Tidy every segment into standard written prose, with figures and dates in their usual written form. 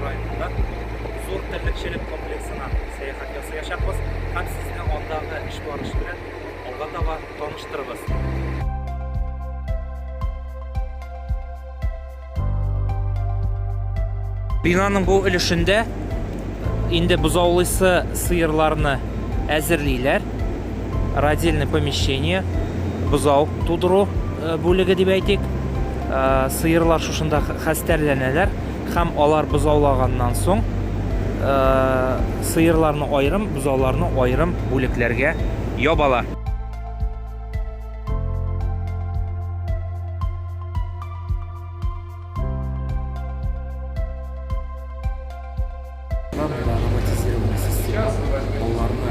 районында зур терлекчелек комплексына сәяхәт ясаячакбыз һәм сезне андагы эш барышы белән алга таба таныштырырбыз. Бинаның бу өлешендә инде бозаулыйсы сыерларны әзерлиләр. Родильное помещение, бозау тудыру э, бүлеге дип әйтик. Э, сыерлар шушында хәстәрләнәләр һәм алар бозаулаганнан соң э, сыерларны аерым, бозауларны аерым бүлекләргә ябалар. Монда роботизированный система, аларны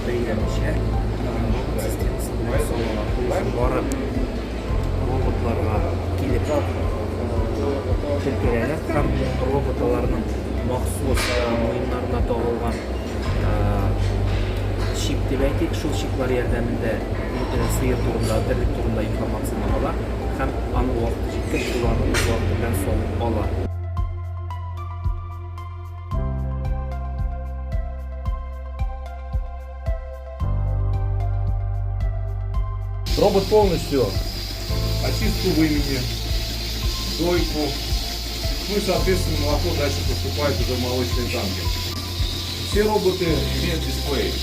бәйләмичә робот системасы белән салалар. То есть барып роботларга килеп теркәләләр һәм робот аларның махсус муеннарына тагылган чип дип әйтик, шул чиплар ярдәмендә сыер турында, терлек турында информацияне ала һәм аның вакыты җиткәч, шуларны үз вакыты белән салып ала. Робот полностью очистку вымени, дойку, ну и, соответственно, молоко дальше поступает уже в молочные танки. Все роботы имеют дисплей.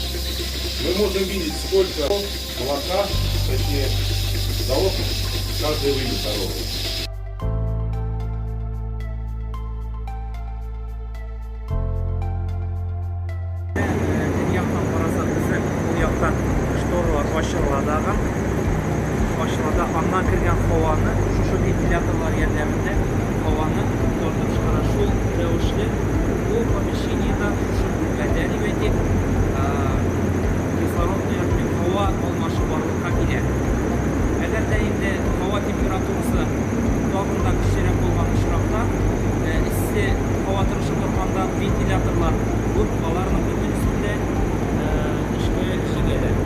Мы можем видеть, сколько молока, точнее, дало каждый вымя коровы. Төньяктан карасак, безнең ул яктан шторлар ачыла дагы. Ачыла да, аннан кергән һаваны шушы вентиляторлар ярдәмендә һаваны тартып чыгара. Шул рәвешле бу помещениедә, шушы бүлмәдә дип әйтик, кислородный обмен, һава алмашы барлыкка килә. Әгәр дә инде һава температурасы тагын да көчлерәк булган очракта, эссе һава торышы торганда вентиляторлар күп, аларның бөтенесен дә эшкә җигәләр.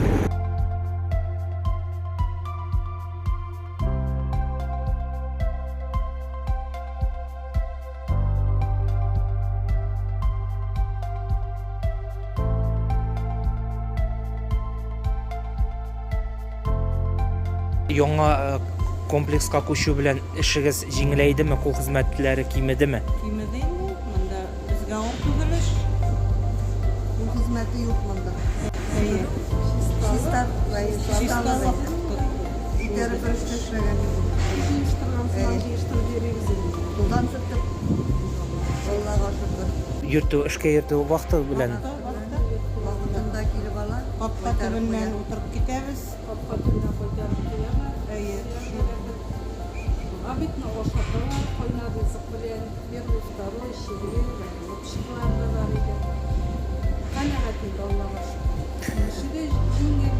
Яңа э, комплекска күчү белән эшегез җиңеләйдеме, кул хезмәтләре кимедеме? Кимеде инде. Монда безгә авыр түгел эш. Кул хезмәте юк монда. Әйе. Чиста, Чисталык. Күтәреп бер эштә эшләгән юк. Җыештырган сыман җыештырып йөрибез инде. Тузан сөртеп, Аллага шөкер. Йөртү, эшкә йөртү вахта белән. Вакытында килеп ала. Капка төбеннән утырып китәбез. Капка төбенә кайтарып куялар. Әйе. Шуңа бит менә ашаталар кайнар ризык белән. Первый, второй, чирле, лапчыклар да бар иде. Канәгать инде, Аллага шөкер. Эше дә җиңел,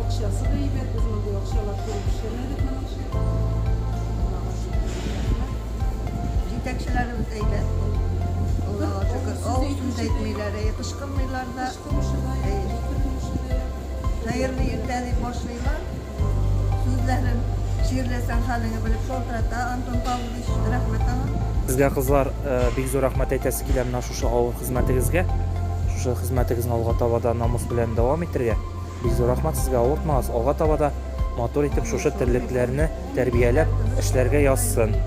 акчасы да әйбәт. Без мондый акчалар күреп эшләмәдек моңарчы. Аллага шөкер, рәхмәт. Җитәкчеләребез әйбәт. Аллага шөкер. Авыз сүз әйтмиләр, әйе, кычкырмыйлар да. Кычкыручы да юк, җикеренүче дә юк. Хәерле иртә дип башлыйлар сүзләрен. Чирләсәң хәлеңе белеп шалтырата Антон Павлович, рәхмәт аңа. Сезгә, кызлар, бик зур рәхмәт әйтәсе килә менә шушы авыр хезмәтегезгә. Шушы хезмәтегезне алга таба да намус белән дәвам итергә. Бик зур рәхмәт сезгә, авыртмагыз, алга таба да матур итеп шушы терлекләрне тәрбияләп эшләргә язсын.